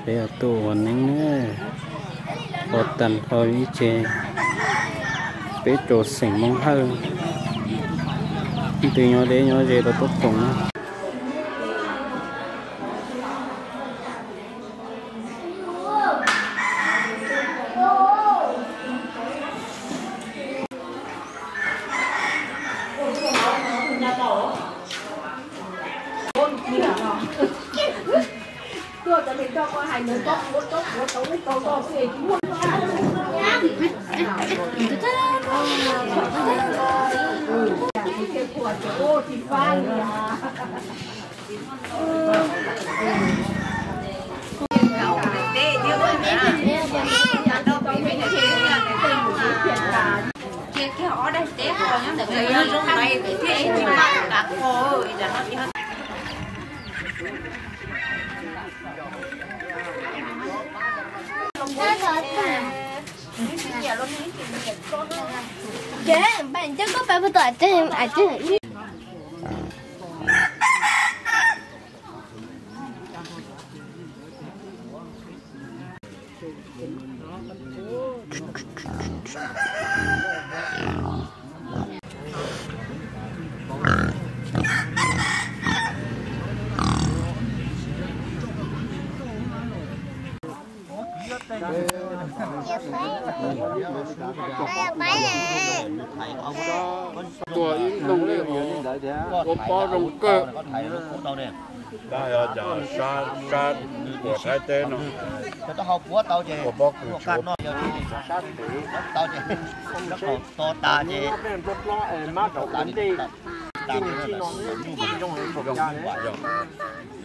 Peb tuaj ua neeb na, ua tag nrho ib tse peb tsoom xeem Hmoob Hawj, leej twg nyob deb nyob ze los tuaj koom na. Ces npaj coj koj pab puag tom tsev. Tua ib nplooj li ua pob zoo kawg. Tab yog cov sab, sab uas Thaib teb no, ua pob kws tsuav sab tid, nplub hlob es mab rau ua ntej, tsis no zoo zoo yog.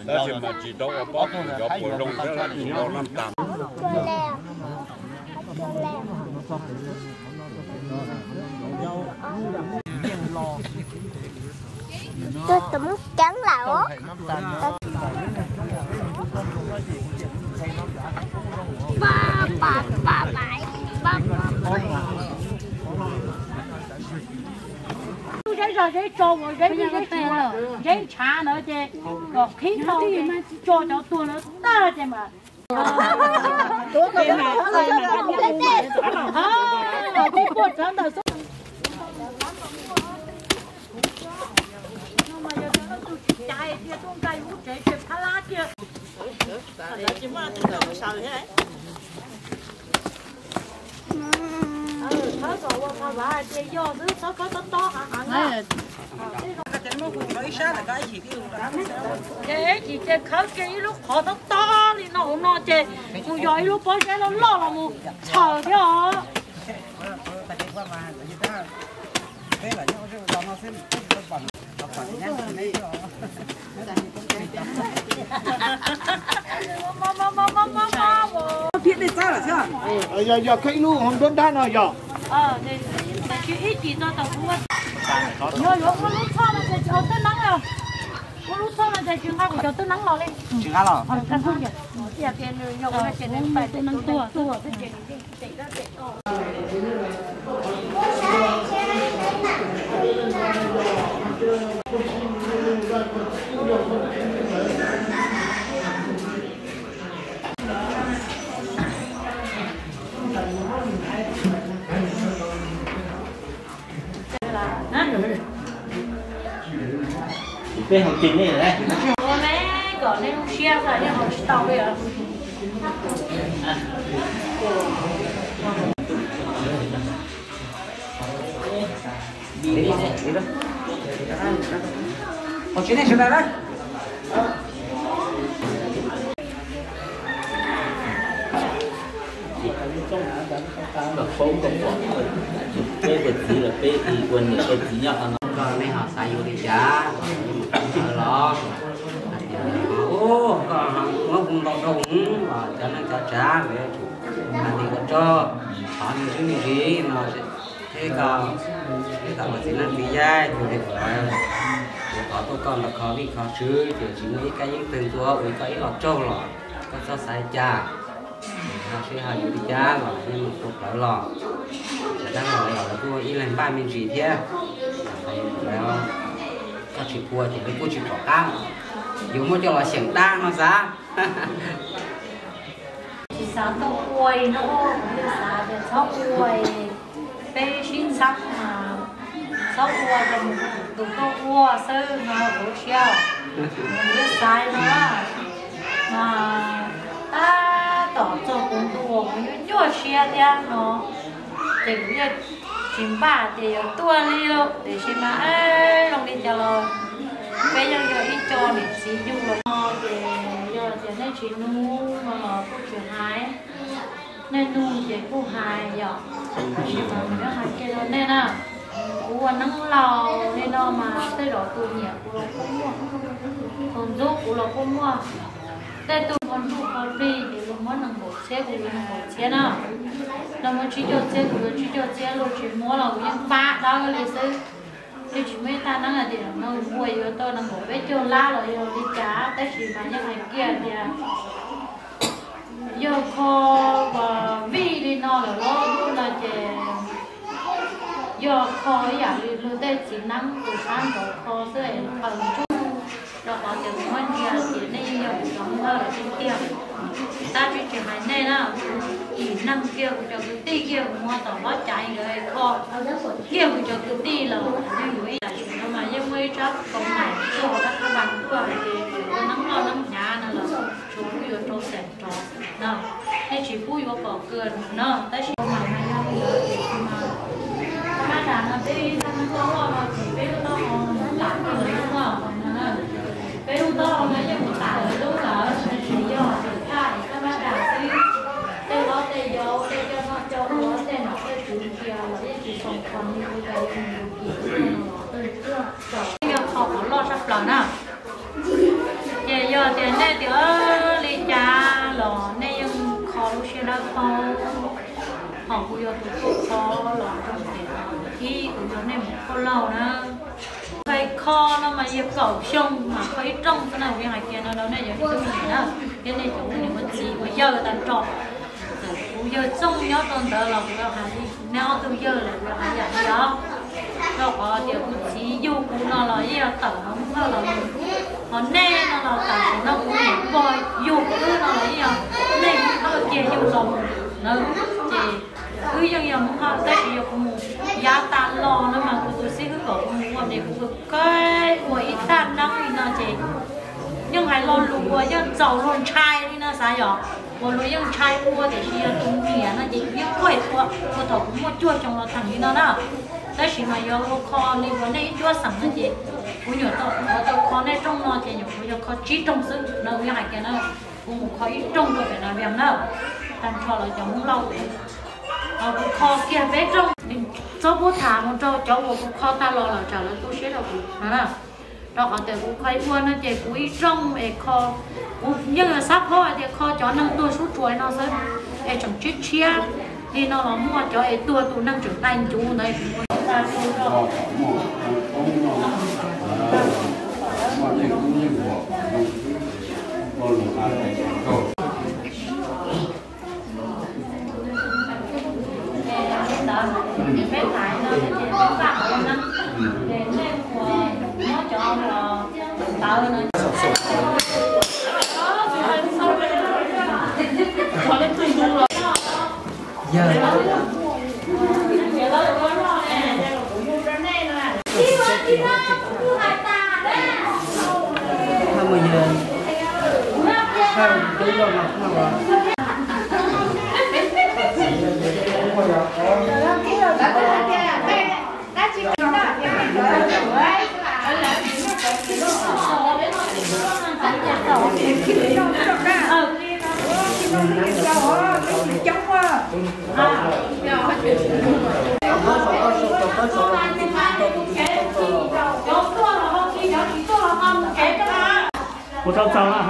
Tab sis mas tsis tau ua pob kws cov puas zoo thiab tsis tau noj tas. Tus tus Hmoob Ceeb lawm. Zeb zog zeb tso ua zeb zeb zeb tshav ntawd ces kom qhib tau ces tso cov tuag ntawd tag ces mas. Tsis puag tsawv ntawm xwb. No mas yog tias koj tus tsis caiv tias tuaj nqaij lub tsev tsev phab lab kiag. Khawb kom ua qhov vav hais tias yog xwb, khawb khawb tob tob hav hav na. Ces ib chim ces khawb kiag ib lub qhov tob tob li no hauv no ces mus yog ib lub pob zeb loj loj los mus txhaws thiab os. Yog, yog khawb ib lub hauv nruab nrab no yog. Ib chim tau tau kuv yuav yuav ua lub txhoj no ces tsis ua teeb neeb os. Ua lub txhoj no ces tsis nqa kuv cov teeb neeb los li. Tsis nqa los. Teeb neeb tuag tuag. Peb haus ceg ne. Ua me kom nej lub siab xwb, nej haus tsis tau li os. Haus tsis nej sawv daws na. Peb, peb ua txiv los peb ua niam ua txiv nyob qhov no, koj nej ho xav yuav li cas los, hais tias koj muab kuv ntaus rau hwv los cov neej cov tsav yuav tsum hais tias ua rog, thov nej ntsuj nej ntsis no, thiab koj, thiab koj ua txiv neej txiv yaig cuag li kuv, kuv thov tuaj koj ntaus kho vij kho tswv ces tsis muaj ib kab yeeb twg ntxuav ua koj ib los raug los koj txhob xav li cas. Ho seb ho yuav li cas los yeej mus tua plawv los, sawv daws los los lawv kuj ib leeg npaj me ntsis thiab. Koj tsis pua ces lawv kuj tsis pom qab, yuav muab coj los xyeem dab no xav. Xav tuaj ua no, kuv xav tias txhob ua, peb sib ntxhab mas txhob ua, tus tuaj ua xwb no kuv siab. Kuv xav no mas tab tom txog kuv ntu uas kuv nyuaj nyuaj siab thiab no, ces kuv yeej tsis npaj tias yuav tuaj li, tiam sis mas zoo li cas los peb yeej yog ib co niam txiv yug los no, ces yog tias nej tsis nug no los kuj tsis hais, nej nug ces kuj hais yom. Tab sis mas kuv yuav hais kiag rau nej na, kuv ua neeb laus li no mas tej zaum tus nyiam kuv los kuj muaj, tus ntxub kuv los kuj muaj. Tej tug kho ntuj kho plig ces luag muab nees nkaum txhiab kuv yuav nees nkaum txhiab na, luag muab tsib caug txhiab kuv yuav tsib caug txhiab, luag tsis muab los kuv yeej pab dawb li xwb. Yeej tsis muaj ib tag neeb hais tias no ua yuav tau nees nkaum peb caug lab los yog li cas, tab sis mas yeej hais kiag tias yog kho uas vij li no lawm los no ces yog kho ib yam li luag tej txiv neeb tus sab nraud kho xwb es qhaws ntsuj, rau qhov tias kuv muab ntsia ces nej yeej yog kuv cov Hmoob Thoj lawm tiag tiag. Tab sis tsis hais nej na, kuv ib neeg kiag kuv cov kwv tij kiag kuv muab tom hlob caiv nkawd kho kiag kuv cov kwv tij los yeej yuav ib yam sim no mas yeej muaj ib tsab kaus maim tuaj hauv dab qab npas tuaj hais tias yuav ua neeb loj neeb hnyav no los tsuas kuv yuav rau xeem rov no, nej tsis pub yuav kom kawg no, tab sis kaus maim mas yog li ntawd tiam sis mas thaj mab das no peb thaj neeb loj loj no ces peb lub taub hau tas kawg lawm no, peb lub taub hau no yeej mus tas lawm lub lawm, tab sis yog tias thaj es thaj mab das xwb, tej hlob tej yau tej coj noj coj ua tej nom tej tswv ntsia los yeej tsis foom kos li ua cas yuav mus yus kis no los yeej yog kho qhov loj tshaj plaws na. Ces yog tias nej tias li cas los nej yeej kho lub siab dawb paug, hos kuv yog tus tuaj kho los zoo tias ib kuv yog nej mus kho laug na. Kho no mas yog kaum xyoo mas kho ib rooj xwb na, kuv yeej hais kiag no rau nej cov me tub me nyuam na, thiab nej cov me nyuam ua txiv ua yawg tag nrho. Txawm kuv yawg Txooj nyob rau ntawd los kuv yuav hais li nej ob tug yawg lawm kuv yuav hais yam li os. Rau qhov tias kuv txiv yug kuv no los yeej yog tawm hauv Hmoob Thoj los mus, hos nej no los tam sim no kuv niam pog yug kuv wb no los yeej yog nej Hmoob Thoj kiag yug los mus na. Ces wb yeej yog Hmoob Thoj tab sis yog kuv mus yav tas los no mas kuv tus xib hwb kom kuv mus ua nes kuv kawg ua ib tag neeb li no ces yeej hais lo lus uas yeej txaus luag ntshai li no xav yom, uas luag yeej ntshai ua tiam sis yog tus niam no ces kuv yeej kuaj ua, ua thaum kuv muaj cuaj xyoo los theem li no na. Tab sis mas yog ua kho li uas nej ib cuab xeem no ces kuv nyuam qhuav tau kho nej rooj no ces nyuam qhuav yog kho tsib rooj xwb no, kuv yeej hais kiag na, kuv mus kho ib rooj rau pem Nas Vees na, tag nrho lawv cov Hmoob Lauj, kuv kho kiag peb rooj, txhob pub tham mus rau cov uas kuv kho tag los lawm tsam lawv tu siab rau kuv no na. Rau qhov tias kuv kho ib ua no ces kuv ib rooj es kho, kuv yeej xav paub hais tias kho cov neeg tuag sub tsuas no xwb, es tseem tshiab tshiab li no los muaj, cov es tuag tus neeg tseem dai ncuv ntawd kuv ua tag rau. Kuv tau txaus lawm.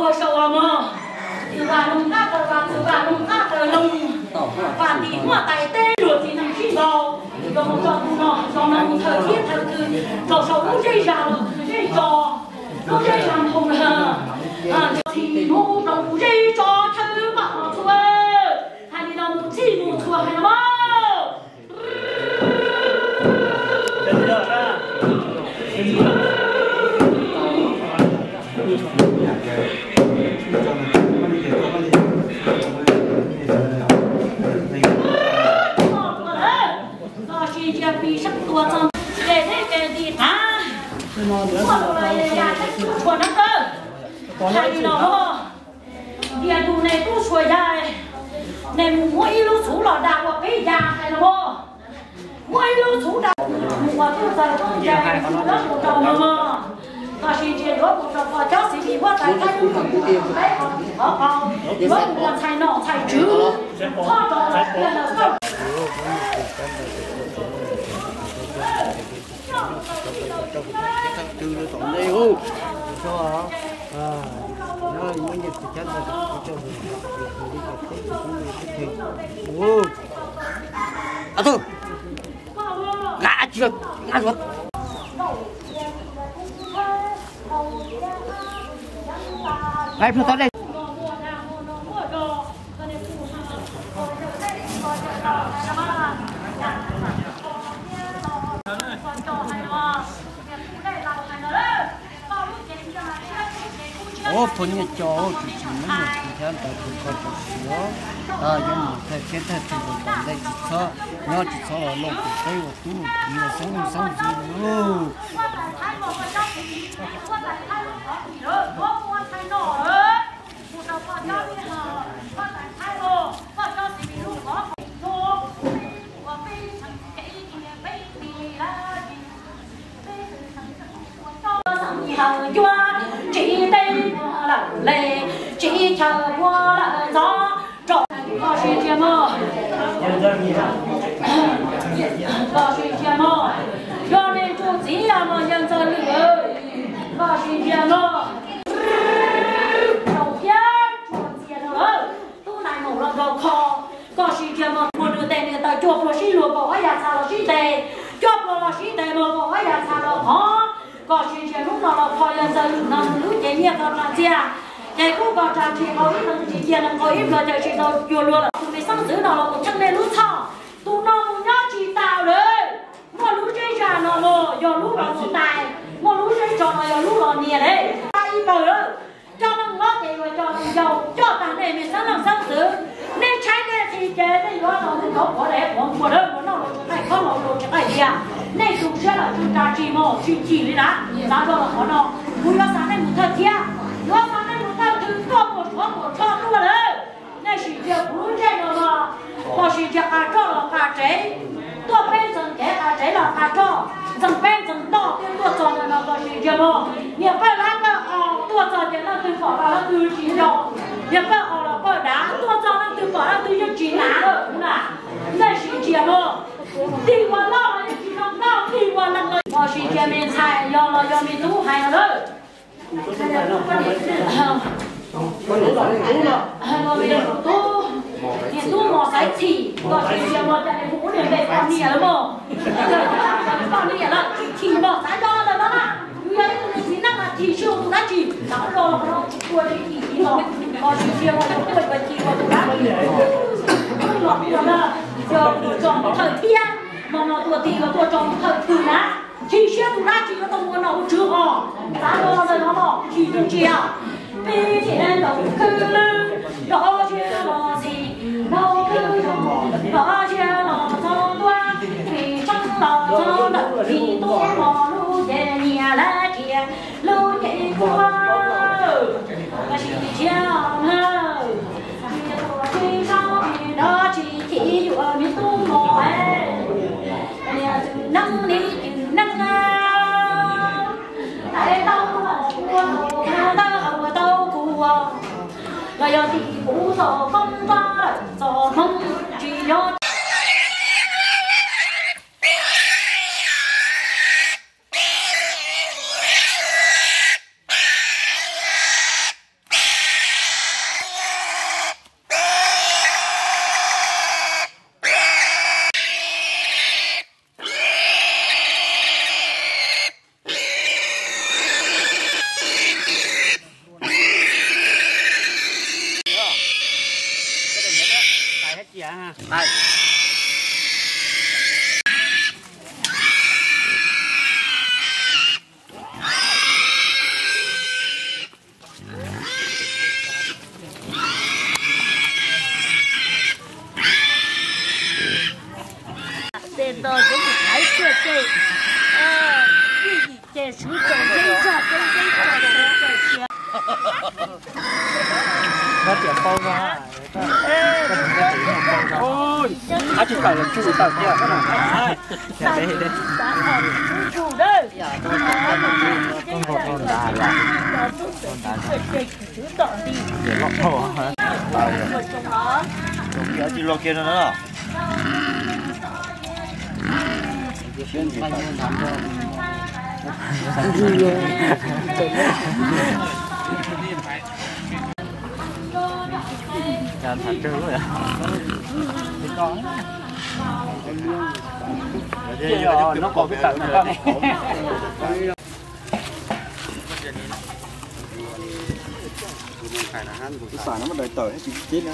Ua sau mog, tus vam loo qab taw vam, tus vam loo qab taw loo, vam tim huab tais teb luag txiv neej sib ntaus, los mus txog tus no, los mus thawj thiab thawj twg, los sau lub zej zag los zej tso, lub zej zag nthoo lawm, txhij mus rau zej tso chaw pam txhua, hais li no mus txhij mus txhua hais no. Los sis ntsia pis sab tua txog ces thiab ces nti qav, muaj lus los ya ya teb tub tshua nab kawg, hais li no. Tias tus ne tub tshua ya, ne mus muab ib lub txhuv los da ua peb ya hais no. Muab ib lub txhuv da mus ua tub txaws tub ncaws mus rau no. Los sis ntsia yuav mus rau qhov cov xib hwb huab tais Thaib lub txim peb qhov tim qhov qau, yuav mus ua ntxhais nom ntxhais tswv, txhob rov los tiag ntawm koj. Ov, phooj ywg cov tsis tsis muab nyuam tsis thab ntawd tus koj tsis siav, yog mus thawj thiab thawj tug los tom ntej tsis txhob nyob tsis txhob los loj tus peb ua tub ua kiv ua xeeb ua xeeb ntxwv lauj. Tsis teb lawm le, tsis chaw ua lawm txov rau. Koj sim ntsia mog, koj sim ntsia mog, yog nej tsuj txiv no yawg Ntxawg Lwm, koj sim ntsia mog, rau kiag tsuag ntxiag rau lawm, tub nais maum los nkaus kho. Koj sim ntsia mog, muaj nws tes niam tais cuaj pluag sib luag nkaus ob yas txha los sib ntes, cuaj pluag los sib ntes mog nkaus ob yas txha los qhov. Koj sim ntsia hnub no los kho yawg Ntxawg Lwm no nws lub cev nyiaj koj tsa ntxiag, ces kub koj tsa tsis qau ib leeg tsis cia nees nkaum ib pluag caw tsis tau cuag luag lawm. Tus me xeeb ntxwv no los mus tsheej nej lub txhoj, tus no mus nyob tsis tau lawm. Muaj lub zeb zag no los yog lub los mus tais, muaj lub zeb tso no yog lub los nias lawm. Ib pawg lawm, coj neeg hlob ces yuav coj neeg yau, coj tag nej me xeeb leej xeeb ntxwv. Nej tshaib nej qhis ces nej yuav los mus nrov quav daim quav npua dawb ua noj los tsis qaij khob los ua tsis qaij diav. Nej tu siab los tsis tsa tsis mog, tsis cim li na. Xav zog los qhov no, kuv yuav xa nej mus thawj thiab, yuav xa nej mus thawj twg tuaj puas suav puas tsho tuaj lawm. Nej sim ntsia kuv lub ntsej no no, koj sim ntsia qas roj los qas tsev, tuaj peb ntxeev kev qas tsev los qas roj, ntxeev peb ntxeev toj twb tuaj txog ntawm no koj sim ntsia mog. Niag pawg lab pawg os tuaj txog ces leej twg pom los leej twg tsis nco, niag pawg os los pawg dav tuaj txog leej twg pom leej twg yeej tsis nav lawm na. Nej sim ntsia mog, tig ua loj los yeej tsis zoo nkauj, tig ua leej los Koj sim cia me ntxhais yog los yog me tub hais los lawm. Niam tub mos xaiv chim, koj sim cia mos cas niam hu ub niam npe poj niam lawm mog. Poj niam lawm chim mos xaiv do ntawm no na. Yus yog ib tug txiv neej mas chim siab ua tus dab tsi, xav do los no tsis ua li chim los, koj sim cia mos yuav ua yuav chim ua tus dab tsi. Los ua na, yog ua tso thawj thiab, mos no tua ti los tuaj tso thawj twg na. Chim siab tus dab tsi yuav tau ua nom ua tswv os. Xav do ntawm no los chim tus tsiaj. Peb niam ntawm khwb lwb, nrov siab los txhim, nrov khwb zoo, nrov siab los txog ntua, txhim tseeb los txog ntawm txhim tuaj mos lub ces nyias lawv kiag lub ces kuv. Koj sim cia nawb, tsis tuaj tsis sab nrov tsis chim yuav me tub mos. Niam txiv neej, niam txiv neej na, tais tau ua tus ntawd ua tau kuv, los yog tim kuv txoj koob nrog lawm txoj hmoob tsis yog. Ces tos cov mus thaiv tsiaj ces, ib yim ces swv tsoom nteeb zog, nteeb nteeb zog, nteeb zog cia. Nab tias paub no. Ab tsis tawm los tsuj tawm tiag. Tsis los kiag no na. Xav no mas daws tawm tsis tib na.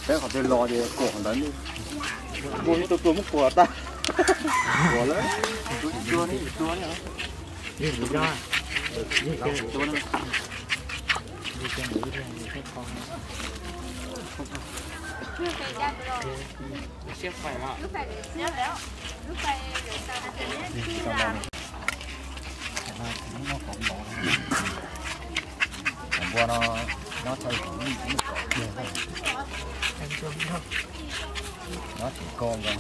Peb qhov twg los ces kuam qhov ntawd. Ua ib tug tua muab kuam tag. Kuam lawm. Npua no nyob thawj hauv lub kom kiag, nyob tsev ko nkaus.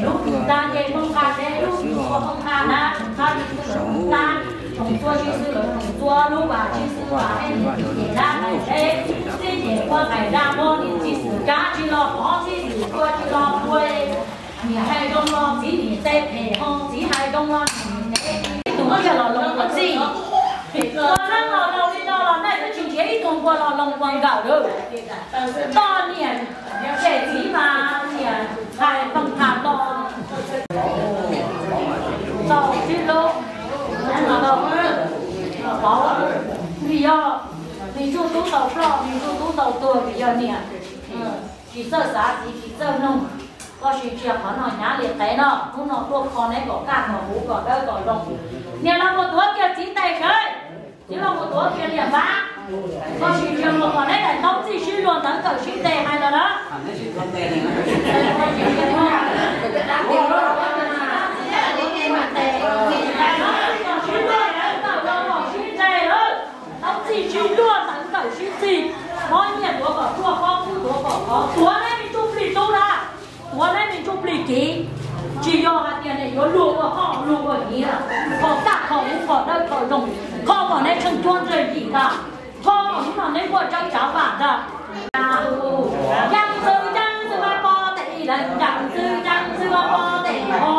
Lub tag ces Hmoob nqa teb, lub txhua Hmoob nqa na, tsoom txhua tsis xwb lawm, tsoom txhua tsis xwb lawm, tsoom txhua lub vas tsis xwb vas, peb nim tsis ces dab qais teb, txij ces ua qais dab mob nim tsis xwm kab tsis los qhov txij xwm tua tsis los tua. Niam hais zoo los txiv nim teb phem ho, txiv hais zoo los nim teb. Ib tug ua yawg los loos ua txij, ua neeb los loos li no los nej twb tsis nrhiav ib tug npua los loos ua nkawm lawm. Toj niam tsem txiv mas niam hais pheej tham los. Tau tib lub, tau, vim yog me tsuj tub tau ploj, me tsuj tub tau tuag, vim yog niam tsis txawj xav, txiv tsis txawj mloog. Koj sim cia qhov no hnyav li qev no, hnub no tuaj kho neb kom kaj kom huv kom dawb kom zoo. Niam los mus tuav kiag txiv tes sawv, txiv los mus tuav kiag liam npab. Koj sim cia mus kom neb daim ntaub txij sib luag ntawv kawm sib ntes hais los na. Koj kom neb tsheej cuab ntxwg yim ntag, koj kom hnub no neb muaj tsawb tsav vam ntag. Ceev xwm ceev xwm mas pov tes, ceev xwm ceev xwm mas pov tes ho.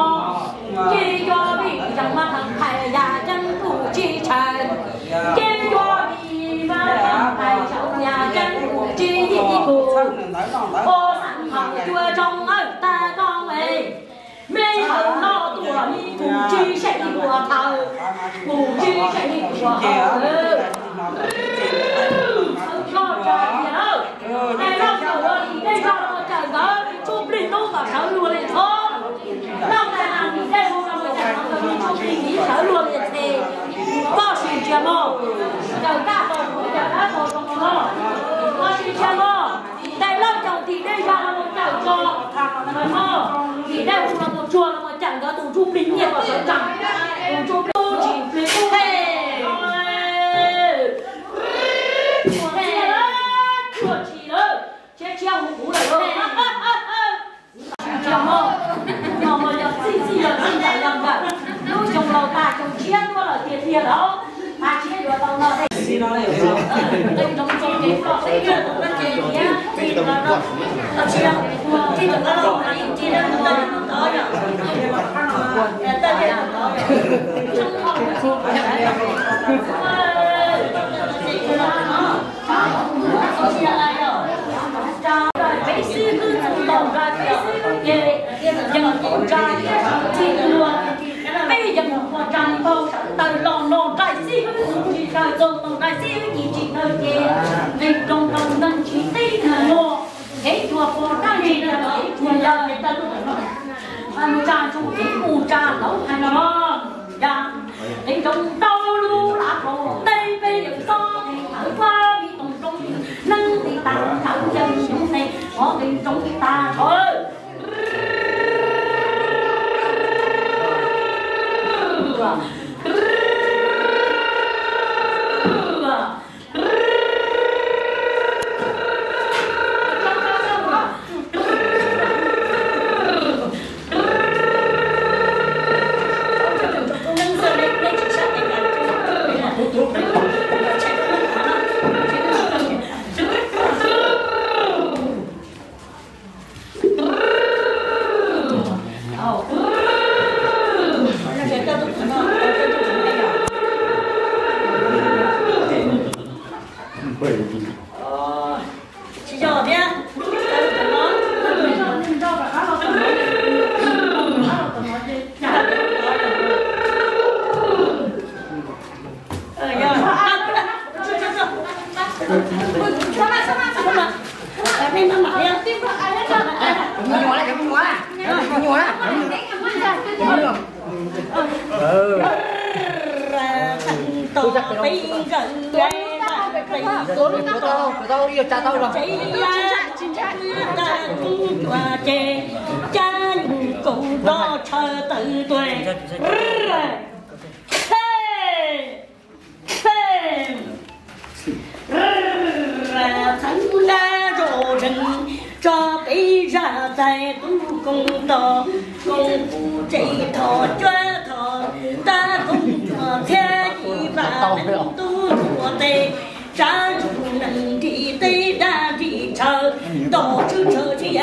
Ces cov vim yeej mas thaj thais yam ceeb tus tsis tshais, ces cov vim mas thaj thais saum yam ceeb tus tsis yim kuv. Ua xam hawm cua tsoo awj tag too es, me hawm no tuaj li kuv tsis sem li kuv thawm, kuv tsis sem li kuv thawm. Loj tsa tiag lawm, tais loj caum los tim dej zog los cawm nkawd tus ntsuj plig ntub kom sawv luag li txhob. Loj tais los tim dej hu los cawm nkawd tus ntsuj plig tiv sawv luag li txhe. Koj sim ntsia mog, cawm kaj tau, cawm dab tau zoo mog. Koj sim ntsia mog, tais loj caum tim dej zog los cawm tso mog, tim dej hu los tsuag los cawm nkawd tus ntsuj plig nyiaj kom sawv tsees, tus ntsuj plig tsis plig tub he. Tsuag tsis lawm, tshiab tshiab huv huv lawm. Tsis ntsia mog, no mas yog txij txij yog txij ntawm yog nkawm, lub xyoo laus tag xyoo tshiab tuaj lawm tiag tiag lawm. Mas tshiab yuav tau no, qee ntsoov txog kev ploj peb yog tus pab ke thiab, txij no, txij no, txij no, txij no, txij no, peb xib hwb txuas ntaus nrog peb xib hwb ces, yeej ua tsa thiab tsis txij luag, peb yeej ua tsa ntaus sawv daws los nrog nraim xib hwb, tsis tawg txog ntaus nraim xib hwb ces tsis tawg ces, nqis nroo ntaus neeg tsis teb nws luag, kev tuag pog dab tsi los kev tuag yawg. Tsa tsuj kev mus tsa hlauv hais no, yog nqis nroo rau lub lav kaum teb peb yeej xob ntawd pab vib toog roob neeb nqis tag nrho yawg xyoob ntxhe, qhov nqis nroo tag nrho. Tsis yog thiab. Mus nyuam lawm, cov mus nyuam, mus nyuam lawm. Tus tau, tus tau, tus tau, ib tsa tau los. Ces cab kaum roj tshaw tawm tuaj. Txheeb lab rau zeeg tso peb zaj txais tub koob tos, koob kuv tsev thov cuab thov tab koob cuag txhiab ci vam neeg tub cuag tes, tsab ntsuj neeg nrim teb dab nrim tshaw nto tswb tshaw tsis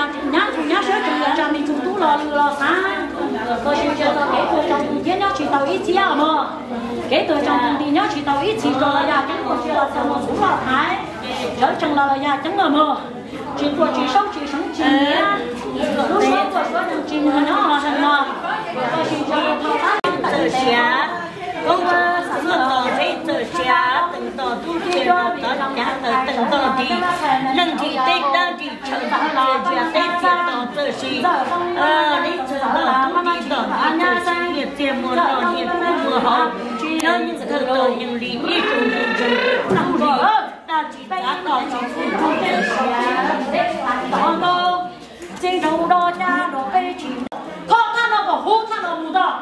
nyab ntxhua nyab sab tsees yuav tsa me ntxhua tub los lwm los xav. Los sis tsis tau kev tuag tsaus nti thiab nyob tsis tau ib txhiab mog. Kev tuag tsaus nti nyob tsis tau ib txhis tso los yog ceeb tuag tsis los txog mus txhuv los thaiv. Sawv tsees los los yog ceeb los mog. Tsis tuag tsis saub tsis seev tsis nyiav. Lub suab tuag suab tsis mus nyob los heev los. Los sis tsis tau tab txawm siav, koob txawm tos zeb txawm siav, teem tos tub txawm tos cav tawm teem tos nris, neej nris tej dab nris tshawm ntawd los ntsia tej txias tos txawm sis, neb txawm los tub nris tos nris txawm sis niam txiag muag los niam tub muag hauv, nyob nyoog kawg tau yees li ib tsoom ntseeg txawj li dab tsis txav tos tsis txwj tub txawm siav. Txij nrau do cas nrau peb tsis, kho thaj no kom hub thaj no mus tod.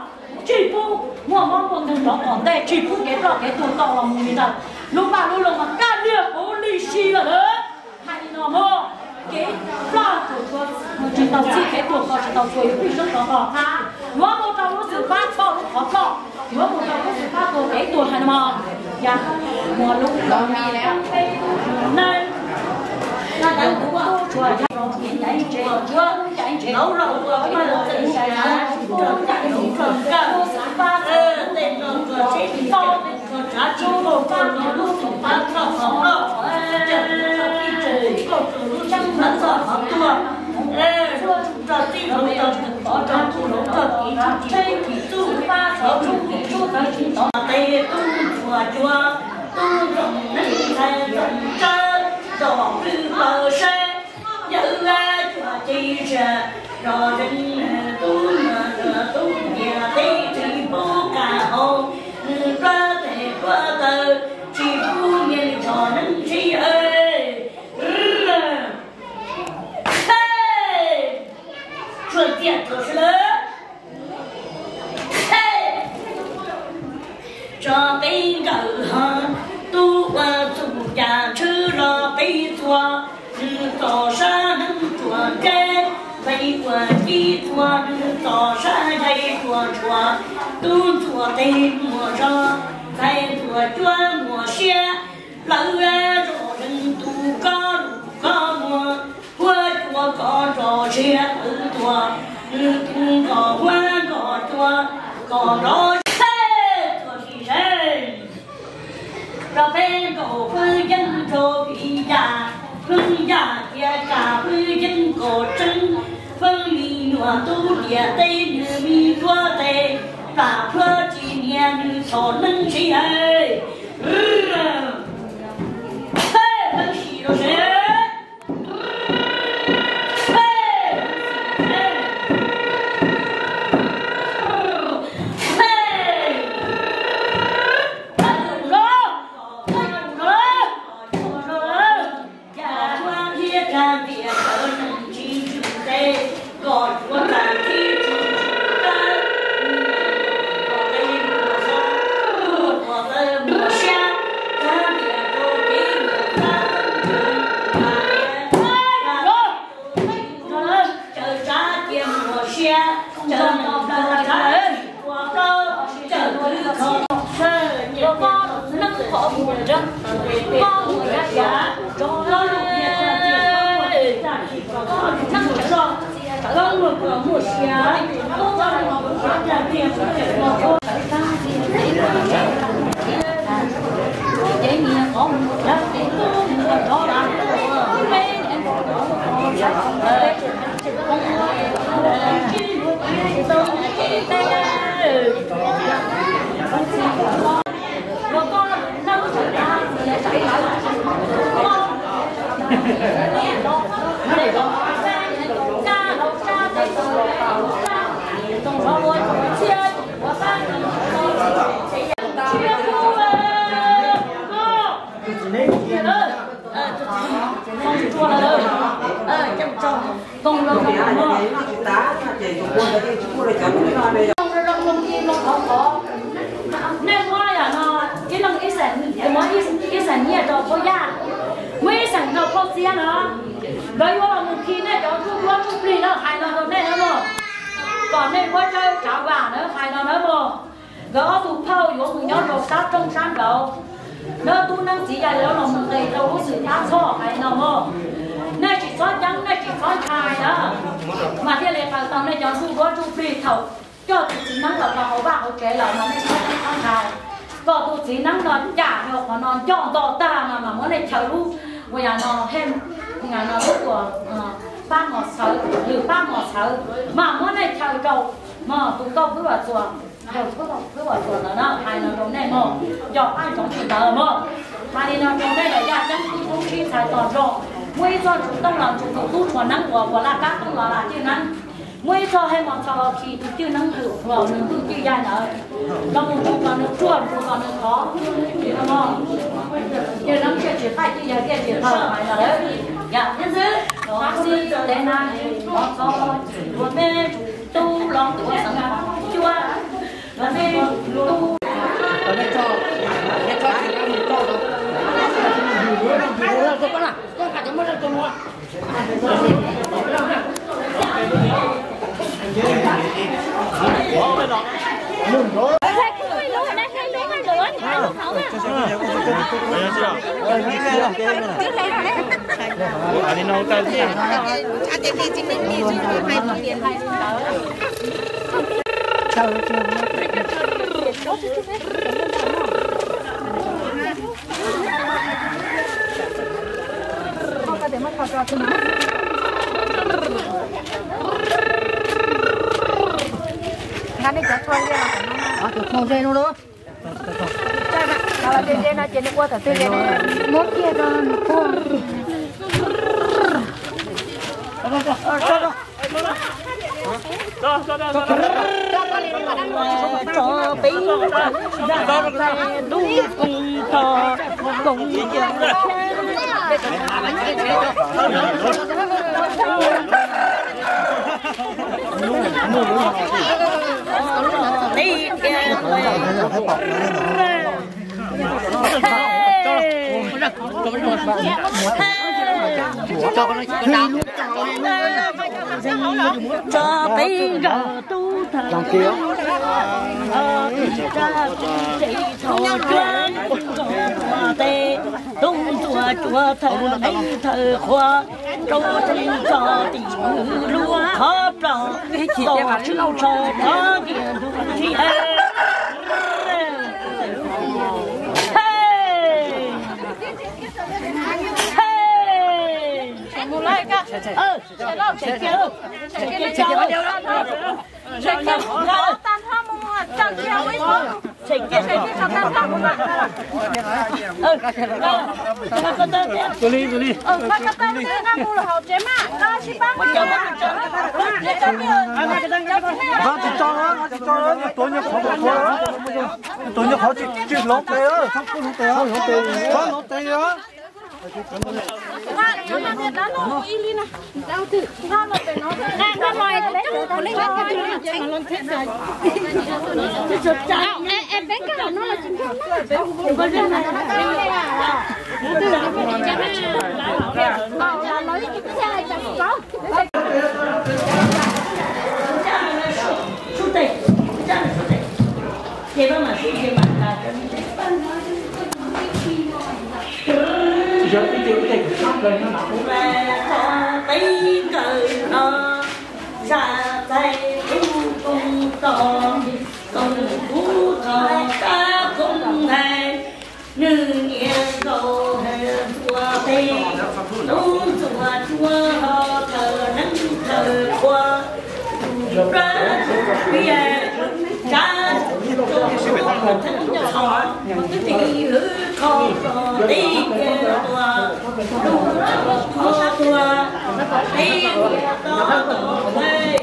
Tsis pub muaj mob muaj nkeeg rov tom ntej, tsis pub kev ploj kev tuag tau los mus li ntawd. Lub vaj lub loog mas kaj liag kuv li si lawm na. Hais li no mog, kev ploj tuag tsis tau txhij, kev tuag kho tsis tau txhua, yuav pheej soob rov qab. Yuav mus rau lub xwm fab txhoj lub qhov ploj, yuav mus rau lub xwm fab tuag kev tuag hais no mog. Yog muaj lub los mi lawm, peb tub neej, tub tshua yog rau kev ncaim ntses, yuav ncaim ntses, lub xwm fab tuag kev tuag, lub xwm fab tuag kev tuag, tau tsav tsuj lub xwm fab tuag qhov ploj, tau tsav tsuj lub xwm fab tuag qhov tuag. Rau txij hauv rau ntug pov rau ntug hauv rau kev tsuj kev txuj, hauv tsuj kev tsuj txawv tsis tau tes tub ntxuag cua, tub ntxoov neeg ntxhais ntxoov tsawb, zos pw paws saib, yawg cuag ces zam, zos zeeg tub muag tub ntiag teb tsis pub qas hau, nws pluav tes pluav taw, tsis pub nyiaj zos neeg sib aw. Tsuag txiaj tsuag sib lawm. Tso peb nkawm ho, tub ua txuj cas tshwb los peb txhua, nws txom sab neeb tsuas ntseb, ntxhais ua ci txhua, nws txom sab yais tsuas tshuav, tub ntxuag tes muag zog, ntxhais ntxuag cuab muag siab, lawv zos zeeg tus kob lus kob muag, huab cua kov nrov siab lawv tuag, nws tus nkaus huab nkaus cua, kom nrov siab tuag si seb. Rau peb nkaus fwj yeeb rau vim yam, fwj yam cia kas fwj yeeb nkaus tseeb, fwj me nyuam tub ntiag teb nws me cuab tes, plam Tso neeg tsis hais, hej, neeg sim rau seb. Nej muab yam no, ib leeg ib xees nyiaj rau Phauj Yaj, muab ib xees rau Phauj Txiab no. Nkawd yuav los mus khi nej cov ntuj duab ntuj plig na, hais no rau nej na mog, kom nej muab tsawb tsav vam na, hais no na mog. Nkawd ob tug phauj yuav mus nyob rau sab roob sab nraud, nab tub neeb txiv yaig yuav los mus nqis rau lub xwm tab txhoj hais no mog. Nej tsis txhob ceeb, nej tsis txhob ntshai na, mas thiaj li qaws tau nej cov ntuj duab ntuj plig. Thaum coj tus txiv neeb los rau hauv vaj hauv tsev lawm mas nej txhob ceeb txhob ntshai, kom tus txiv neeb no cam rau qhov no nco nto tag no mas muab nej chaws lub uas yam no, lub uas pab mos txhawv, lwm pab mos txhawv, mas muab nej chaws rau mog tus nkauj Phwb Vam Txuas, tus nkauj Phwb Vam Txuas ntawd na, hais no rau nej mog, yog pab ntsoov li ntawd mog. Hais li no rau nej los yaj ceeb tub roob sib txhais tos zog, muaj ib txoj ntsuj tooj los ntsuj tus tub tshua neeb uas uas laj kab tooj los laj cwj neeb, muaj ib txoj hej mos txhos los khi tus cwj neeb hwm los nws hwj cwj yaig ntawd, los mus ntsuj kom nws ruaj ntsuj kom nws khov, cwj neeb thiaj tsis qaij cwj yaig thiaj tsis thawj hais los lawm. Yam thiab ntxwb, xib tev na, mos txhos, ua me tub los tuav xeev cuab, los me tub. Nqa nej cov tshuaj ze no, cov tshuaj ze no, ces nws ua thaum twg ces nws muab kiag rau nws puag. Tso peb ntuj koom tho koom yam Tso peb nkawm tub thawj, tub ntxuas cuab thawj neeb thawj qhua, rau tub txo tim lub qhov plam, tau tub txo thov tias ntuj tsis hais. Tsis tso, tsis tso, tuav nyuag qhov, tuav nyuag qhov tsis hloov tes, txhob hloov tes, txhob hloov tes. Qhov teb nkawd no, zaj txais tub koog tog, koog kub tog kab koog nthaij, nws niam nkaus ntxuav peg, lub ntxuav tsuag ho thawm neeb thawm kua, tus plab tus piam, tsab tus tsoo, tus theej txhos, tus tij hwv kho, tus tij kiag tua, lub qhov tuag, tib niam to tom ntej,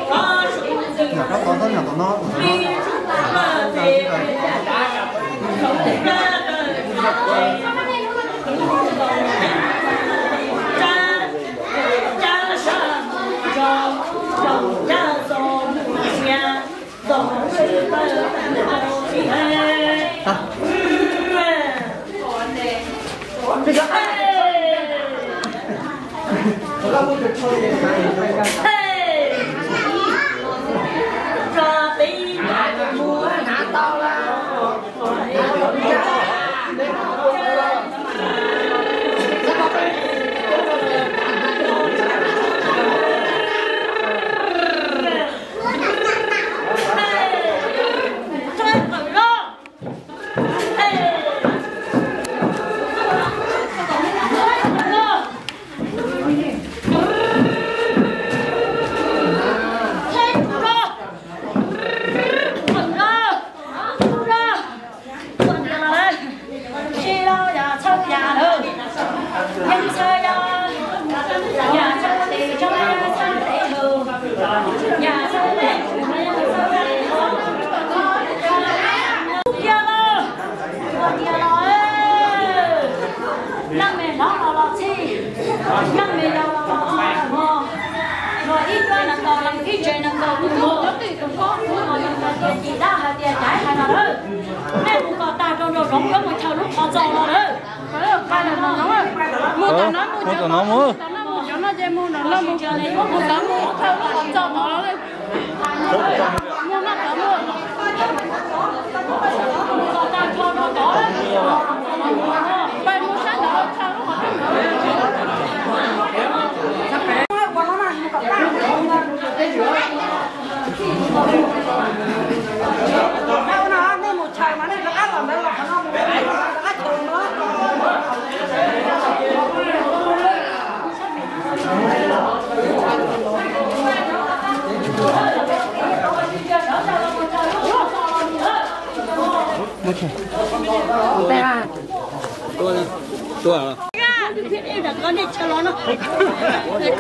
ob sub ntxwg, ib sub plawg tes, plab plawg tes, tsab, tsab sab mus tso, tsab txo mus sia, txo sib plawg tag nrho sib hais. Leej me hlob los los txhij, leej me yau los los txhij, los ib cuab nees nkaum, los ib tsev nees nkaum, tus mos tus mos nees nkaum, ces cim dab hais tias caiv hais no lawm. Nej mus kom tag rau nraum zoov, yuav mus chaws lub qhov txos no lawm. Mus tom no mus, mus tom no mus, cov no ces mus tom no mus, mus tom mus chaws lub qhov txos no lawm.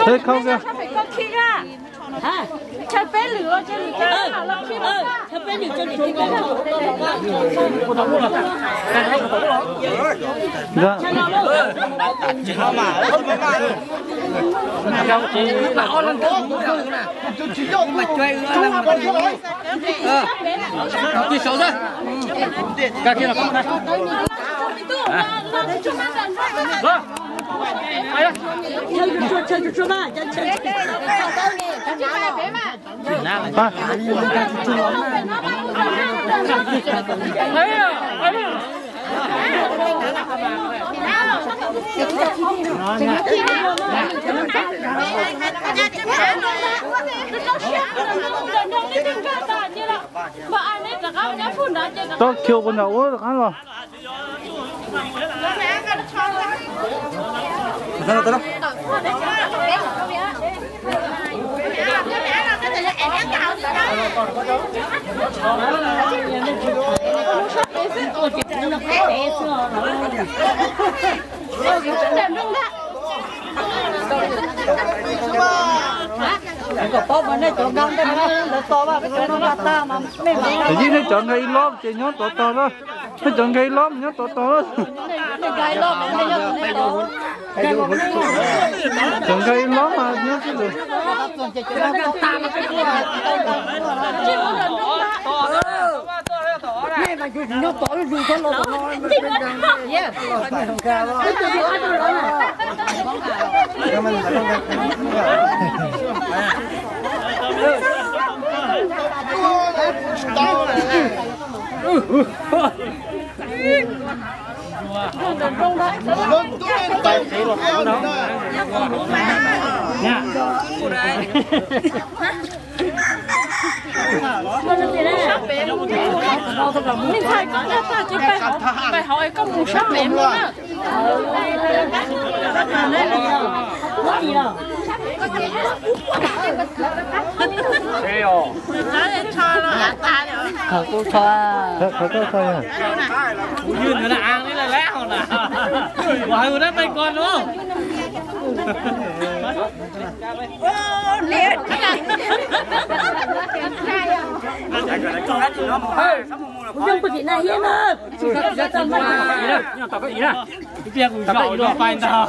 Eb, khau kawg. Chaw peb lwm los ces lwm, chaw peb lwm ces lwm. Tau khiu puas nram ub rov qab los. Yij, nej cov nkag ib lob ces nyob tod tog lawm. Nej cov nkag ib lob nyob tod tog lawm. Cov nkag ib lob mas nyob tsis lawm. Kuv yog nws na, ang li lawm hauv na. Kuv hais ua dab pais ko no. Kuv zoo puag tim na hiab na. Ib pliag kuv zaum no pais ntag.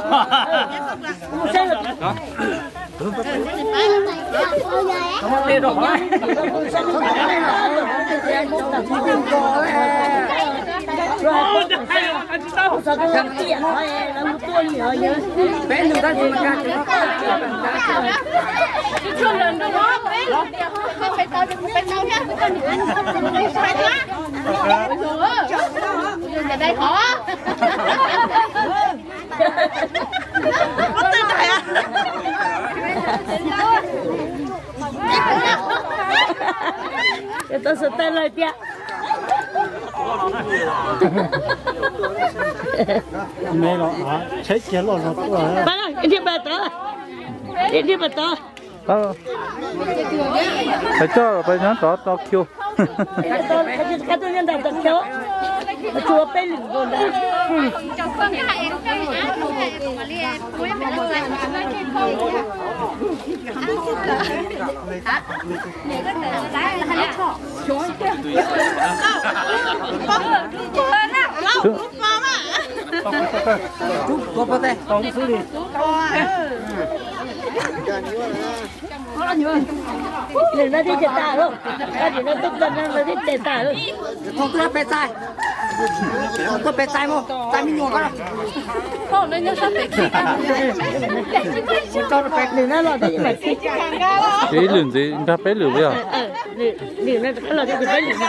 Tau xav tawm lawm tiag. Me los tsheb kiag loj zog tuaj. Ib pliag pais tod. Pais coj pais nyob tod tau kiag. Tsuas peb lwm nkaus ntag. Nws no thiaj tes tas lauj, koj nim no tuaj txog no lawv thiaj tes tas lauj. Thoob twb peb txaij, tuaj peb txaij mog, txaij me nyuam koj. Nws no los thiaj mam khi. Ib lwm ntxiv nkag peb lwm yog. Lwm no rov qab los thiaj peb lwm no.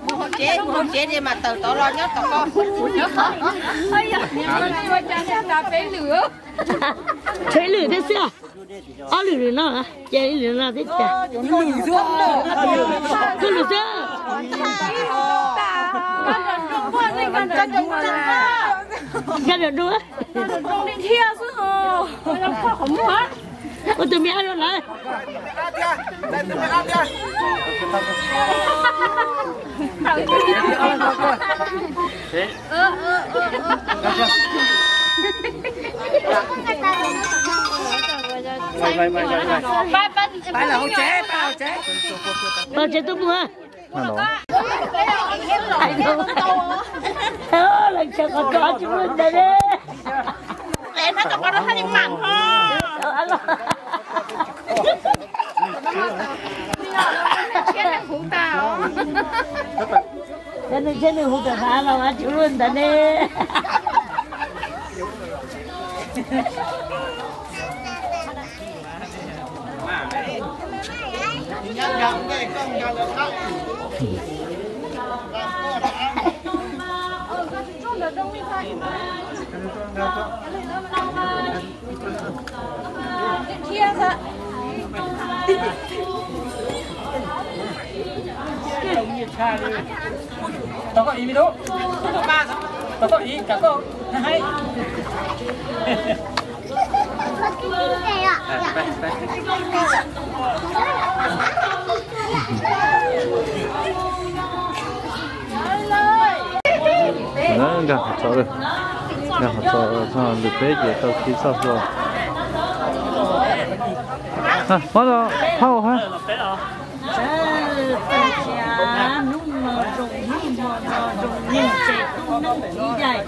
Mus hauv tsev, mus hauv tsev mas tawm tod los nyob tom ko. Tshuav ib lwm thiab xwb. Ob lwm lwm no, ces ib lwm no thiab ces. Koj lwm xwb. Nkag nram dua. Ua tus me ab rau lawv. Pais lawm hauv tsev, pais lawm hauv tsev. Pais tsev tuaj mus. Lawv tsev qhov tod tsis muaj ntawd li. Cov nws thiab nws hu tawm hav los tsis muaj ntawd ne. Tau koj ib me tub. Tau koj ib, tau koj ib, tau koj ib. Nkag qhov txos, nkag qhov txos txog lwm peb ces tau khi txoj hlua. Muab phauj ha. Hnub no zoo, hnub no zoo, neeg tsev tub neeb txiv yaig,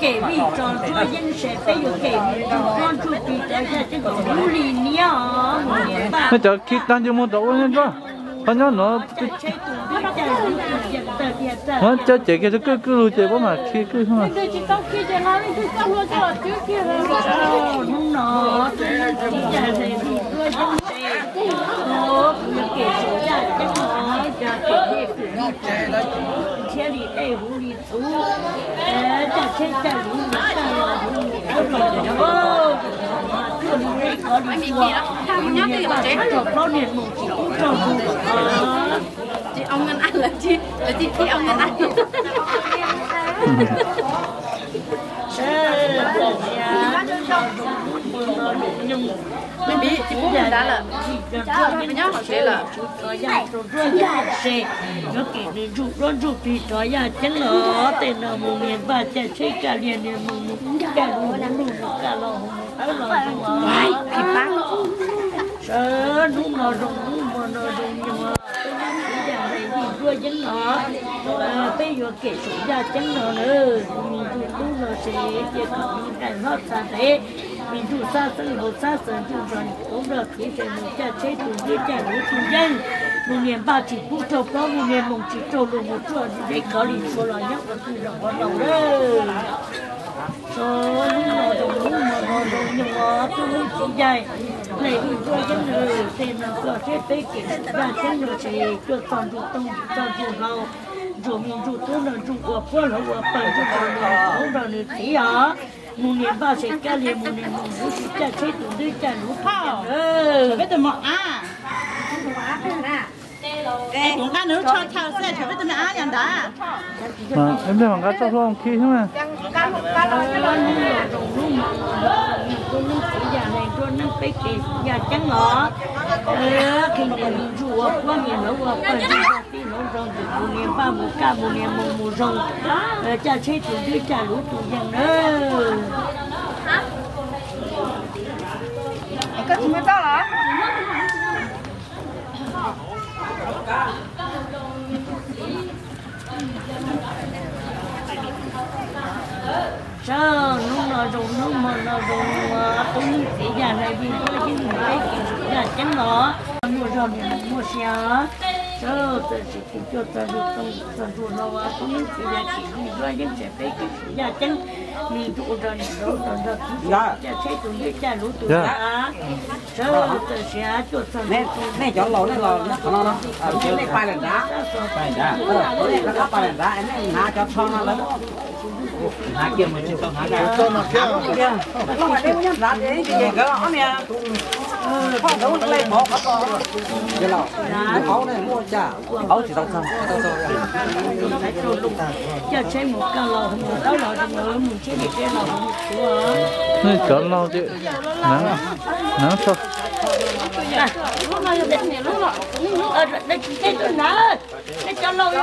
kem vij tso ntsuab yeeb se peb yuav kem vij ntsuj duab ntsuj plig rov yaj ceeb kom lub li niab os. Nej cov khi tag nrho mus rau ua nyob ntsuab, qhov nyob no. Muab cov ces kiag rau kwj kwj lug ces pab mam khi kwj. Hnub no tus neeg txiv yaig hle vij ntsuj yeeb se, kuv yuav kem saum yaj ceeb no, yog kem dej kwm li tsev, thiab li dej huv li txhuv, caj tsheb caj luv mus caj los huv mus txhuv los, tuaj li dej kov li cua, niag paj tsis raug plaub niag moos tsis pub raug lug. Tsis au ngân ăn là chi, là chi khi au ngân ăn. Hnub no zoo hnub no zoo, hnub no zoo nyoog, hnub no txiv yaig hle vij ntsuj yeeb se, kuv rov yaj rau ntsuab yeeb se, yuav kem nws ntsuj duab ntsuj plig rov yaj ceeb los tej no mus niag npaj caj tsheb caj liag niag mus mus caj luv mus luj mus kaj los mus txhuv los zoo os. Sawv hnub no zoo hnub no zoo nyoog, tus neeg txiv yaig hle vij ntsuj yeeb no, peb yuav kem saum yaj ceeb no na, tus me ntsuj tub no se cia kom me nqaij hlob txha ntev, me ntsuj xab xeeb hauv xab xeeb ntsuj zog niam tub nrog txiv se mus caj tsheb tus ntsuj caj luv tus yeeb, mus niag npaj tsis pub raug plaub mus niag moos tsis raug lug mus tuaj dej kov li txhua los nyob qhov twg los qhov no lawm. Sawv hnub no zoo hnub no zoo nyoog os tus neeg txiv yaig hle vij ntsuj yeeb na, tej no koj thiab peb kem saum yaj ceeb no se cuaj txog ntsuj tooj txog ntsuj hlau, ntsuj me ntsuj tub nrog ntsuj ua puab hluav ua pawg ntsuj nrog nws txiv os. Mus niag npaj se kab liag mus niag moos huv si caj tsheb tus ntwb caj luv phauj. Peb tus mos ab, kuv nqa nws lub tsho chaw xwb, tshuav peb tus me ab yog ntawd. Ib pliag mam nqa txoj hlua khi xwb na. Hnub no zoo hnub no zoo, tus neeg txiv yaig hle ntsuj yeeb peb kem yaj ceeb los, qhia niag me ntsuj ua puab niag hluav ua pawg ntsuj zog tij hluav zoo ntawm kuv niag npaj mus kaj mus niag moos mus zoo, caj tsheb tus ntwb caj luv tus yeeb na. Sawv hnub no zoo hnub hmo no zoo, tus neeg txiv yaig hle vij ntsuj yeeb peb kem yaj ceeb los, muaj zog niag muaj sia. Sawv txawm sim tis cuaj txog ntsuj tooj txog ntsuj hlau, tus neeg txiv yaig kem vij ntsuj yeeb se peb kem yaj ceeb, me ntsuj ua rau niam laus rau nrog txiv caj tsheb tus ntwb caj luv tus yeeb. Sawv txawm sim cuaj txog nej cov laus nej los nyob qhov no no, nej pais lawm nrad, pais lawm nrad, nej hnav cov tsho no lawm. Hnav kiag mus tsis tau hnav kiag. Loj mas deb muaj nyob nrad ces nkawd ob niag phauj nkawd muab nqe mov qhov ko. Aub ne muaj cas, aub tsis tau txog. Caj tsheb mus kaj los mus taub los mus tsheb li tsheb los mus tsuav. Nej cov laus ces hnav tso. Nej cov laus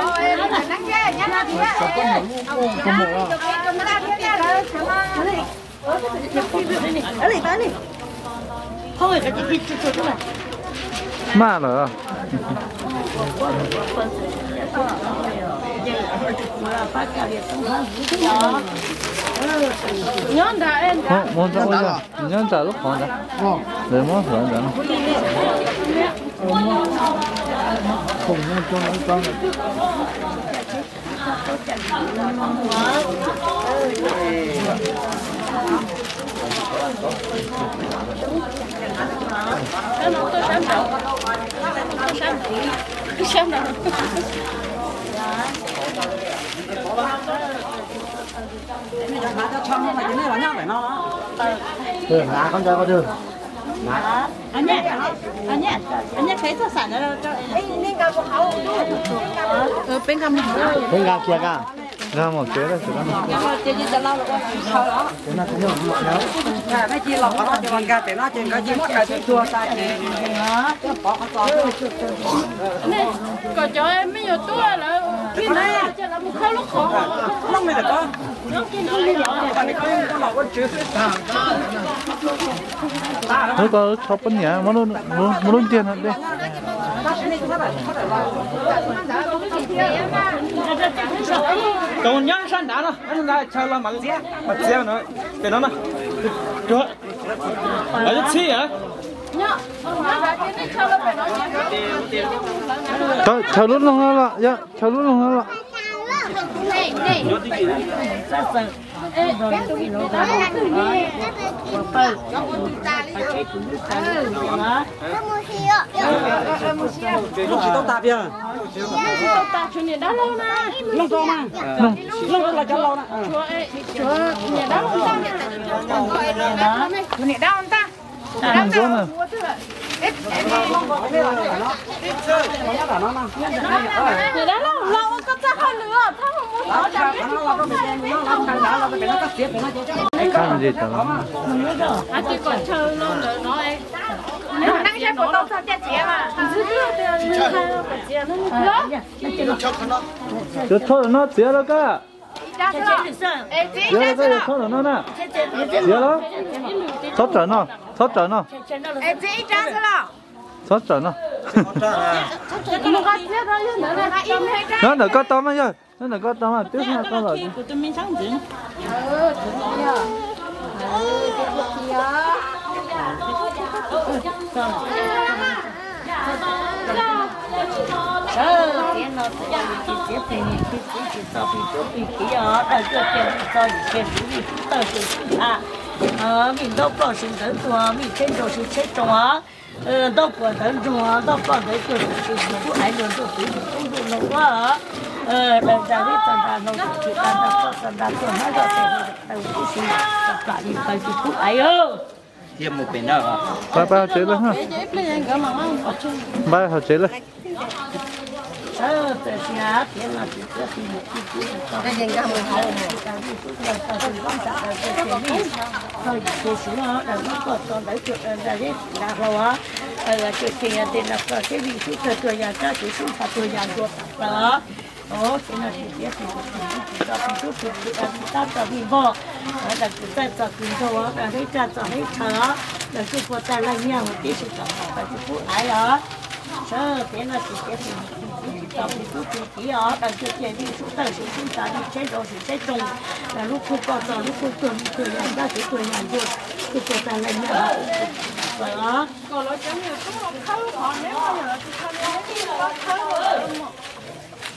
maj lawm. Nyob nram lub qhov ntawd, lawv muab hlawv ntawd. Hnav cov tsho no mas ces nej los nyob ntawm no. Hnav koj ntawd ko twg. Peb nkag kiag ka. Mus tsev lawm. Kom cov me nyuam tuaj lawv, lawv mus khawb lub qhov. Hnub ko tso poj niam muab lub ntiag no de. Nyob sab nrad no, sab nrad chaw los mas txiav, mas txiav no, pem no na. Txhib a. Chaw lub loog no los, yog chaw lub loog no los. Cov thoj no txiav lawm koj. Txiav lawm koj, yog thoj no na. Txiav lawm. Txhob raws no, txhob raws no. Txhob raws no. Nyob ntawm koj tau mas yog, nyob ntawm koj tau mas twb tau los. Tiam no txiav plig niam plig txiv tsis txo plig tub plig kiv os, daws tuaj cia li txo yim cia suv vij sub tawg sub tawg sub ntsa. Vij ntaub ploj sub ntawd tuag, vij tsheb ntsuag sub tsheb tsoo os. Ntaub puas ntawd ntsuag, ntaub ploj ntawd tuag, tus tsis tus kub aiv luag ntuj tus tus kub ntuj no ua. Daws nra vij txo nra no, tus tsis daws nra ploj txo nra tuag, hmab zoj tes daws tib si, txom plam li paws tus kub aiv. Pab, pab hauv tsev lawm. Pab hauv tsev lawm. Tab tso vij npog, daws kwv txaij txo kwv nraug, daws hleb raj txo hleb rhawv, daws tsuj pua tag laj nyiaj mus tib si txom nyem paws tus kub aiv os. Sawv pem no tsis tiav tsis txo plig tub plig kiv os, daws tuaj cia vij sub tawg sub ntsa, vij tsheb ntsuag sub tsheb tsoo, daws lub kub poj txo lub kub tuag, vij tuag yam nrab, tuag yam ntsuag, tsuj pua tag laj nyiaj os.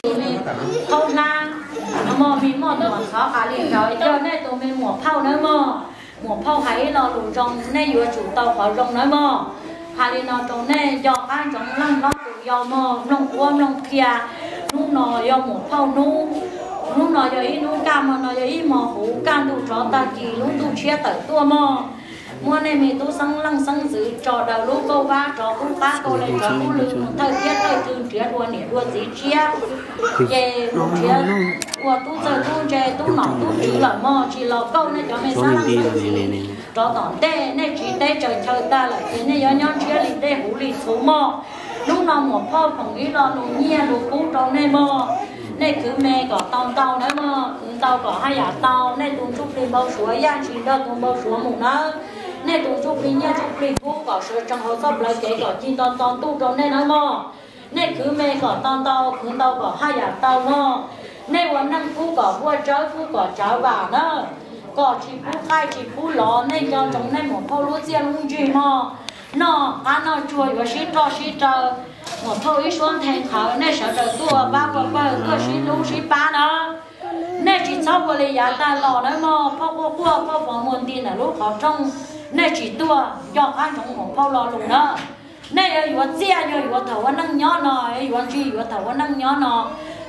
Tus me phauj hlab, mog, me moj muam thov hais li ntawd, yog nej tus me muam phauj nawb mog. Muam phauj hais ib lo lus zoo, nej yuav tsum tau qhov zoo nawb mog. Hais li no rau nej, nco qab ntsoov leej hlob tus yau mog, mloog quab mloog qhia. Hnub no yog muam phauj hnub, hnub no yog ib hnub kaj, hmo no yog ib hmo huv, kaj ntug tsov tag kis lub ntuj tshiab tawm tuaj mog. Muab nej me tub xeeb leej xeeb ntxwv tso daws lub kauj vab, rov qub qab kauj le, rov qub lw mus thawj thiab thawj tw nrhiav dua niam dua txiv tshiab, ces mus nrhiav ua tub txawj tub ntse, tub nom tub tswv lawm mog. Tsis los kauj nej cov me xeeb leej xeeb ntxwv rov tom ntej, nej tsiv teb tsaws chaw tag lawm ces nej yuav nyob ntshiab li dej huv li txhuv mog. Hnub no muam phauj foom ib lo lus nyiaj lus kub rau nej mog. Nej khwv me kom tau ntau nawb mog, khwv ntau kom haj yam tau. Nej tus ntsuj plig npau suav yaj ntshis nrog tus npau suav mus nawb. Nej tus ntsuj plig nyiaj ntsuj plig kub kom sawv tsees hauv txoj plawv kev kom cig nto nto ntuj rau nej nawb mog. Nej khwv me kom tau ntau, khwv ntau kom haj yam tau mog. Nej ua neej kub kom huaj tsawb kub kom tsawv vam na, kom tsis pub qaij tsis pub lov. Nej nco ntsoov nej muam phauj lub txiaj lub ntsig mog. Noj qab noj tsuag yuav sib roj sib raws, muam phauj ib suab nthe qhawv, nej sawv daws tuaj pab ua pawg tuaj sib hlub sib pab na. Nej tsis txhob ua li yav tag los nawb mog, phauj quaj quaj phauj pov muag nti ntawm lub qhov rooj, nej tsis tuaj, nco qab ntsoov muam phauj lo lus na. Nej yuav yuav txiaj yog yuav thaum ua neej nyob no, yuav ntsig yuav thaum ua neej nyob no.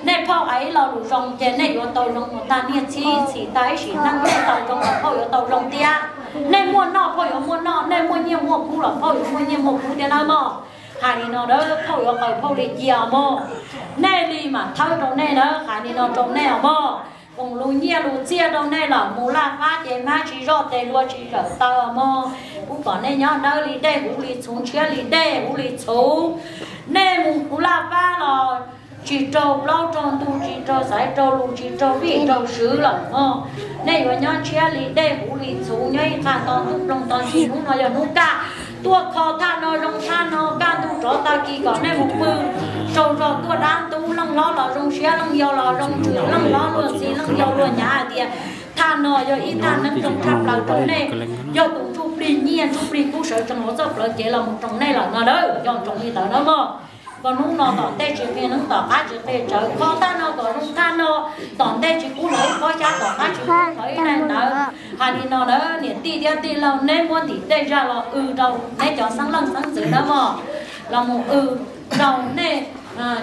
Nej phauj hais ib lo lus zoo ces nej yuav tau zoo mus tag niaj txhis, txhim tag ib sim neej nej tau zoo los phauj yuav tau zoo thiab. Nej muaj noj phauj yuav muaj noj, nej muaj nyiaj muaj kub los phauj yuav muaj nyiaj muaj kub thiab nawb mog. Hais li no na phauj yuav qw phauj li cia mog. Nej li mam thawb rau nej na, hais li no rau nej os mog. Foom lus nyiaj lus txiaj rau nej los mus laj fab ces hmab tsis zoj tes hlua tsis zawm taw mog. Kuv kom nej nyob dawb li dej huv li txhuv ntshiab li dej huv li txhuv. Nej mus kuv laj fab los tsis raug plaub raug ntug tsis raug xaiv raug lus tsis raug vij raug swv lawm mog. Nej yuav nyob ntshiab li dej huv li txhuv nyob ib qho to ntuj ploog to ntsis hnub no yog hnub kaj. Tuaj kho thaj no zoo thaj no kaj ntug rov tag kis kom nej mus pw tsaug zog tuaj dab ntub leej hlob los zoo siab leej yau los zoo ntsws leej hlob luag ntxhi leej yau luag nyav hais tias thaj no yog ib thaj neeb zoo tshaj plaws rau nej. Yog tus ntsuj plig nyiaj ntsuj plig kub sawv tsees hauv txoj plawv kev los mus roos nej lawm no na, yog roos li ntawd na mog. Koj hnub no tom ntej tsis qhia neeb tom qab tsis qhia tsawv, kho thaj no kom zoo thaj no, tom ntej tsis kub hlawv ib pob xyab tom qab tsis kub hlawv ib daim ntawv. Hais li no na niam tij thiab tij laug, neb muab ntim tej zaj los w rau neb cov xeeb leej xeeb ntxwv na mog, los mus w rau nej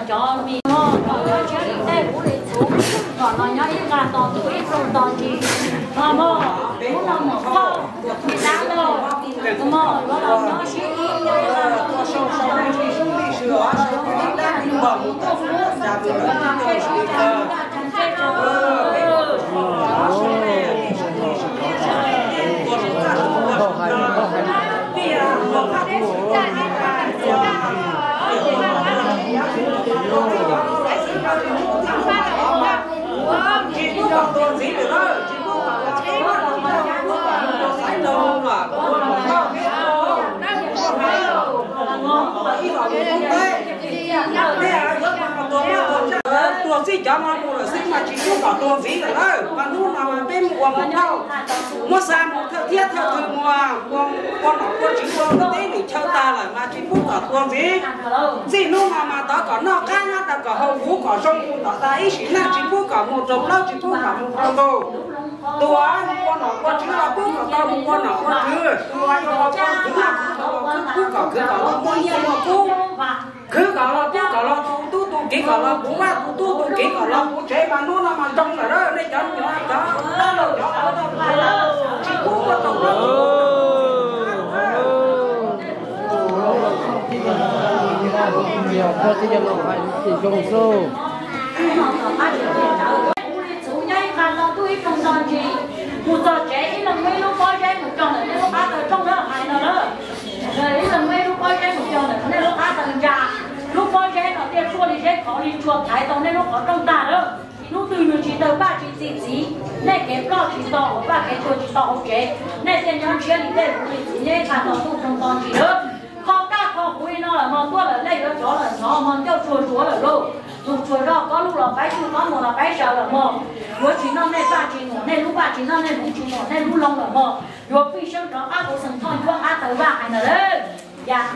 cov mi mog, kom nyob ntshiab li dej huv li txhuv, kom los nyob ib qho to ntuj ib qho to ntsis no mog. Hnub no mus phauj, tus dab laug, tus mog yuav los nyob sib ib nyob ib qho to ntuj ib qho to ntsis, mus nyob sib ib nyob ib qho to ntuj ib qho to ntsis, Tuag txij cov no mus lawm xwb mas tsis pub kom tuag ntxiv lawm na. Mas hnub no mas peb mus ua mus thauj, muab xa mus thawj thiab thawj twg mus, ua nom ua tswv ua teb nim chaw tag lawm mas tsis pub kom tuag ntxiv. Txij hnub no mas tov kom noj qab nyob tau kom haus huv kom zoo mus tom tag ib sim neej, tsis pub kom mus raug plaub tsis pub kom mus raug ntug. Tus uas mus ua nom ua tswv los pub kom tau mus ua nom ua tswv, tus uas yog los ua kwv los pub kom kwv kom los muaj nyiaj muaj kub. Khwv kom los pub kom los tu tub tu kiv kom los puv vaj, tu tub tu kiv kom los puv tsev, mas hnub no mas zoo lawm na nej cov nyuam cov dab laug cov tsis pub ua tau. Mus txog tsev ib leeg muaj ib lub pob zeb mus cog ntawm nej lub qab taw rooj na, hais no na. Ib leeg muaj ib lub pob zeb mus cog ntawm nej lub qab taw ntsa. Lub pob zeb no thiaj tshuaj li zeb khov li tshua thaiv tau nej lub qhov rooj tag lawm. Hnub twg nws tsis tawg paj tsis txi txiv, nej kev ploj tsis tau hauv vaj kev tuag tsis tau hauv tsev, nej thiaj nyob ntshiab li dej huv li txhuv nyob ib qho to ntuj ploog to ntsis lawm. Kho kaj kho huv li no lawm mog, tuaj lawm nej yuav tsov lawm hnov mog, ncauj tsuag zuav lawm lauj. Tus tsuag zog kob lub los paib tsuj kob muag los paib saw lawm mog. Yuav tsis noj nej paj tsis nuam, nej lub paj tsis noj nej lub tsis nuam, nej lub loo lawm mog. Yuav pij seeb rov qab kuv xeem thoj ncuab qab taw vaj hais ntawd lawm. Yam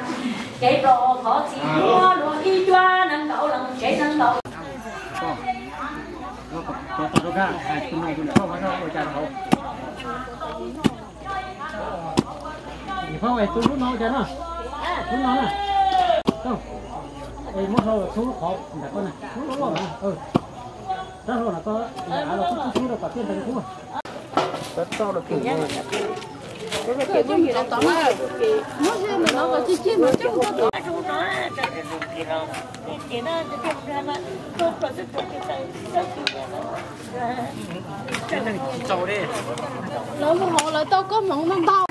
kev plos qhov txhia luag luag ib cuab nees nkaum los tsev nees nkaum. Tus lub no cas no, lub no na, muab hlau txhub lub qhov ntawm koj na, lub loj loj na, rab hlau no koj av los kub kub rau kom tiaj ntees kub. Lawv mus hauv lawv tau koob hmoov ntau ntau.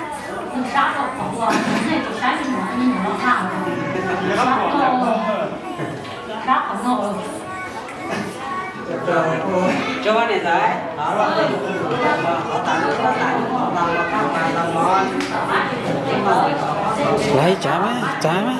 Laiv tsav mas tsav mas.